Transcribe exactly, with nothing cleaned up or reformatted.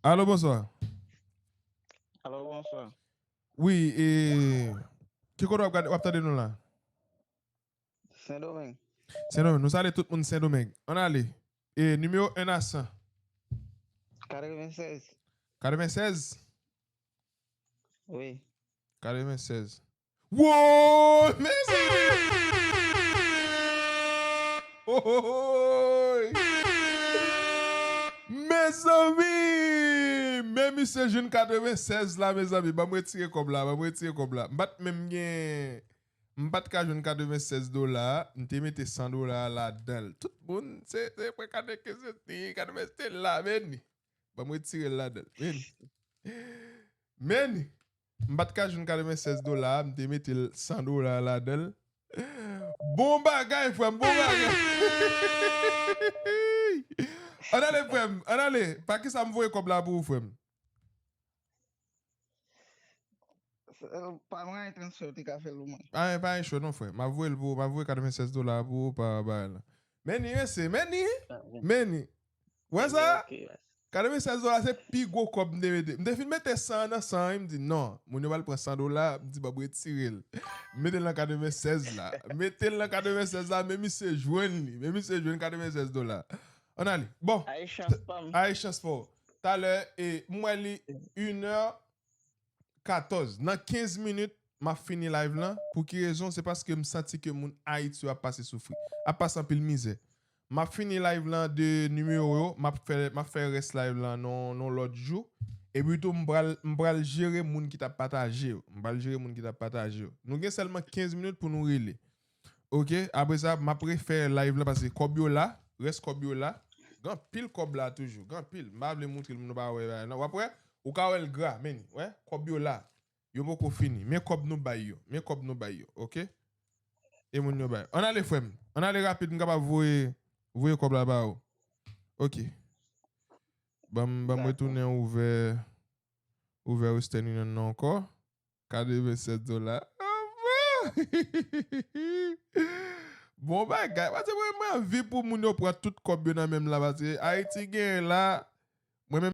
Alo, bonswa. Alo, bonswa. Wi, e, ki kote w ap gade, w ap tande nou la? Sendomeng. Sendomeng, nou salye tout moun Sendomeng. Ann ale. E, nimewo en a san. Katrevennsèz. Katrevennsèz? Wi. Katrevennsèz. Woy, mezanmi! Ohohoy! Mezanmi! Men misye jwenn katrevennsèz la, mezanmi. Ban m retire kòb la, ban m retire kòb la. M pa t menm gen, m pa t ka jwenn katrevennsèz dola a, m te mete san dola a ladan l. Tout moun, se, se pran katrevennsèz, katrevennsèz la, men ni. Ban m retire l ladan l. Men ni. Men ni. M pa t ka jwenn katrevennsèz dola a, m te mete l san dola ladan l. Bon bagay, frè m, bon bagay. Ann ale, frè m, ann ale. Pa kisa m voye kòb la pou ou, frè m? Pa mwen, transfè, ou te ka fè l pou mwen. Pa, pa gen cho non, frè. M ap voye l pou ou, m ap voye katrevennsèz dola pou ou pa bagay la. Men ni, mesye, men ni, men ni. Wè sa? Katrevennsèz dola se pi gwo kòb m te mete. M te fin mete san nan san an, m di non. Moun yo pral pran san dola, m di ban m retire l. M mete l nan katrevennsèz la. M mete l nan katrevennsèz la, men misye jwenn li. Men misye jwenn katrevennsèz dola. Ann ale. Bon. Ay chans pa m. Ay chans pa w. Talè, e, m wè li inè katòz. Nan kenz minit, m ap fini live lan. Pou ki rezon? Se paske m santi ke moun Ayiti yo ap pase soufri. Ap pase anpil mizè. M ap fini live lan de nimewo yo. M ap fè, m ap fè rès live lan non, non lòt jou. Epi tou, m pral, m pral jere moun ki t ap pataje yo. M pral jere moun ki t ap pataje yo. Nou gen sèlman kenz minit pou nou rele. Ok, apre sa, m ap refè live lan paske kòb yo la, rès kòb yo la. Gen anpil kòb la toujou, gen anpil. M pa vle moutre l, nou pa wè bagay nan. W ap wè, ou ka wè l gra, men, wè, kòb yo la. Yo poko fini. Men kòb nou bay yo. Men kòb nou bay yo, ok? E moun yo bay. Ann ale, frè m. Ann ale rapid, m kapab voye, voye kòb la ba ou. Ok. Ban m, ban m retounen ouvè, ouvè Western Union nan ankò. Katrevennsèz dola. Bon bagay. Paske mwen, mwen anvi pou moun yo pran tout kòb yo nan men m la. Paske Ayiti genyen la, mwen menm